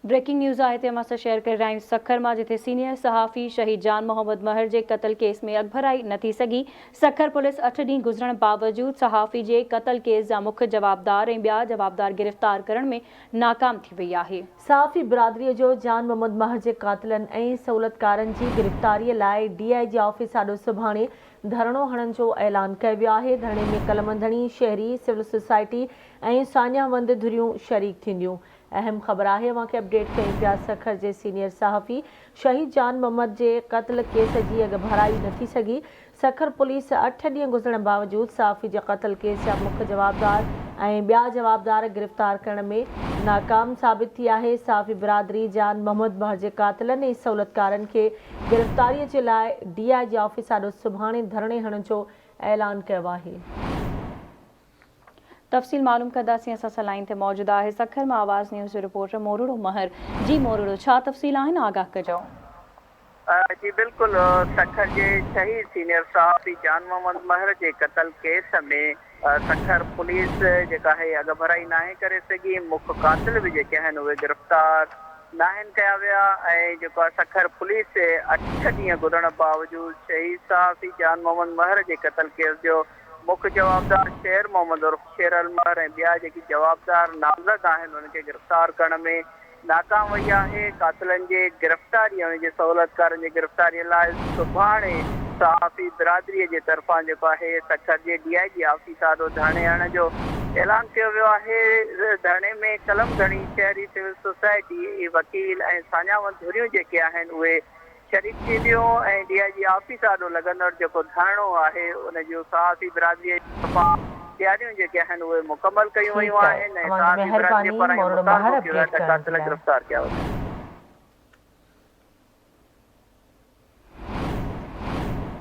Breaking news آهي تي اوهان سان شيئر ڪري رهيا آهيون سکر مان جتي سينيئر صحافي شهيد جان محمد مهر جي قتل ڪيس ۾ اڳڀرائي نه ٿي سگهي، سکر پوليس اٺ ڏينهن گذرڻ باوجود صحافي جي قتل ڪيس جا مک جوابدار ۽ ٻيا جوابدار گرفتار ڪرڻ ۾ ناڪام ٿي وئي آهي. صحافي برادري جو جان محمد مهر جي قاتلن ۽ سهولتڪارن جي گرفتاري لاء ڊي I جي آفيس آڏو سڀاڻي ڌرڻو هڻڻ جو اعلان ڪيو ويو آهي، ڌرڻي ۾ قلمنڌڻي، شهري، سول سوسائٽي ۽ ساڃاهه وند ڌريون شريڪ ٿينديون. اهم خبر آهي اوهان کي اپڊيٽ ڪيون پيا سکر جي سينيئر صحافي شهيد جان محمد جي قتل ڪيس جي اڳڀرائي نه ٿي سگهي سکر پوليس اٺ ڏينهن گذرڻ باوجود صحافي جي قتل ڪيس جا مک جوابدار ۽ ٻيا جوابدار گرفتار ڪرڻ ۾ ناڪام ثابت ٿي آهي صحافي برادري جان محمد مهر جي قاتلن ۽ سهولتڪارن کي گرفتاري جي لاء ڊي I جي آفيس آڏو سڀاڻي ڌرڻي هڻڻ جو اعلان ڪيو آهي. تفصيل معلوم ڪنداسين اسان سان لائين تي موجود آهي سکر مان آواز نيوز جو رپورٽر مورڙو مهر جي مورڙو ڇا تفصيل آهن آگاهه ڪجو. جي بلڪل سکر جي شهيد سينيئر صحافي جان محمد مهر جي قتل ڪيس ۾ سکر پوليس جيڪا آهي اڳڀرائي ناهي ڪري سگهي مک قاتل به جيڪي آهن اهي گرفتار ناهن ڪيا ويا ۽ جيڪو آهي سکر پوليس اٺ ڏينهن گذرڻ باوجود شهيد صحافي جان محمد مهر جي قتل ڪيس جو مک جوابدار شير محمد عرف شير المهر ۽ ٻيا جيڪي جوابدار نامزد آهن انهن کي گرفتار ڪرڻ ۾ ناڪام وئي آهي، قاتلن جي گرفتاري ۽ انهن جي سهولتڪارن جي گرفتاري لاء سڀاڻي صحافي برادري جي طرفان جيڪو آهي سکر جي ڊي I جي آفيس آڏو ڌرڻي هڻڻ جو اعلان ڪيو ويو آهي، ڌرڻي ۾ قلم ڌڻي، شهري سول سوسائٽي، وڪيل ۽ ساڃاهوند ڌريون جيڪي آهن اهي شريڪ ٿينديون ۽ ڊي I جي آفيس آڏو لڳندڙ جيڪو ڌرڻو آهي ان جون صحافي برادري جي طرفان تياريون جيڪي آهن اهي مڪمل ڪيون ٺيڪ ويون آهي آهن ۽ اوهان جي صحافي برادري مهرباني پاران اهو مورڙو مطالبو مهر ڪيو ويو اپڊيٽ آهي ته ڪرڻ جي قاتل لاء. گرفتار ڪيا وڃن.